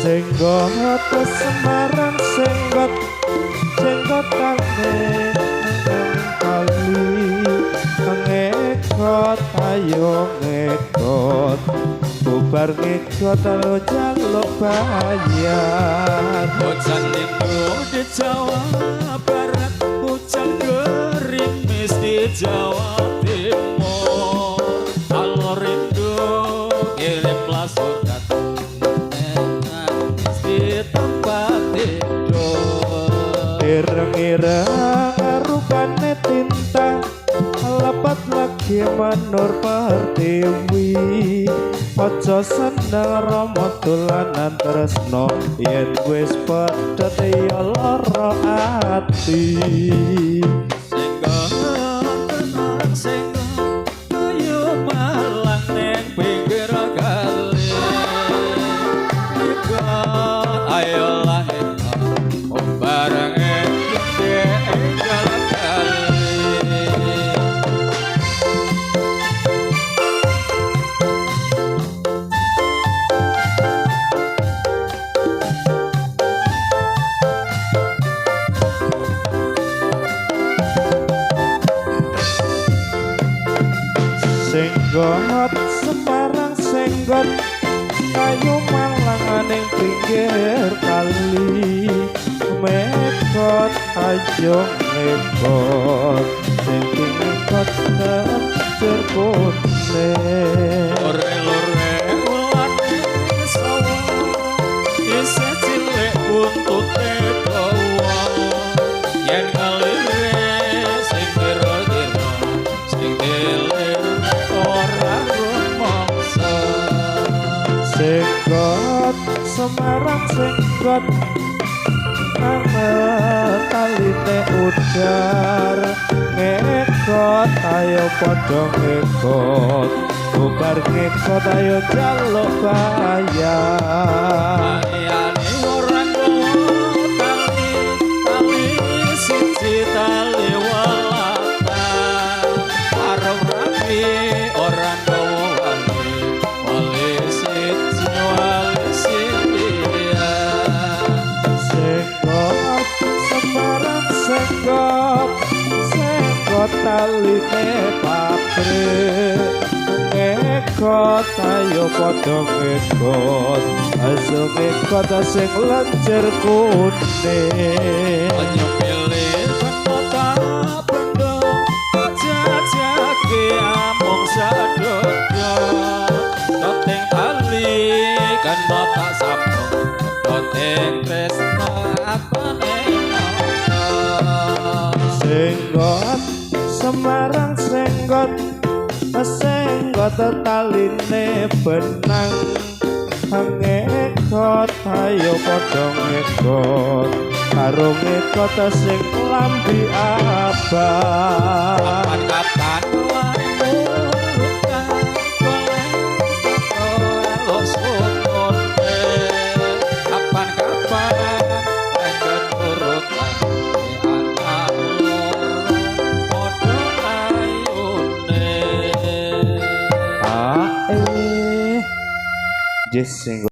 Senggot Semarang senggot senggotane kali ngekot ayo ngekot bubar ngekot lo jaluk bayar. Hujan rindu di Jawa Barat, hujan gerimis di Jawa Timur. Kalau rindu kirimlah surat, nangis di tempat tidur. Ireng-ireng rupane tinta lepat lagi menur pertiwi. Aja seneng rama dolanan tresno yen wis pedhot ya lara ati. Senggot senggot kayu malang neng pinggir kali. Ikut ayolah ikut bareng gede enggal kali. Senggot Semarang senggot kayu malang ning pinggir kali. Mekot ayo ngekot sing ngekot lenjer kuning. Lore-lore ulane sawah isih cilik buntute dawa. Yen ngelire sing kira-kira sing dilir ora rumangsa. Senggot Semarang senggot anget taline udar. Ngekot ayo padha ngekot bubar ngekot ayo jaluk bayar. Ayane ora nggawa tali, tali siji tali welatan. Arep rabi ora nggawa wali, wali siji wali sitian. Senggot Semarang senggot senggot taline pabrik. Ngekot ayo padha ngekot ayo ngekot sing lenjer kuning. Nyepele kota bendo jajake amung sadodo. Toteng tali kena tak sambung, toteng tresno atane monggo. Senggot Semarang senggot senggot taline benang. Ngekot ayo padha ngekot karo ngekot sing lambi abang. Kapan-kapan wae kapan-kapan keturutan anak loro padha ayune. Ah eh. Jess senggot.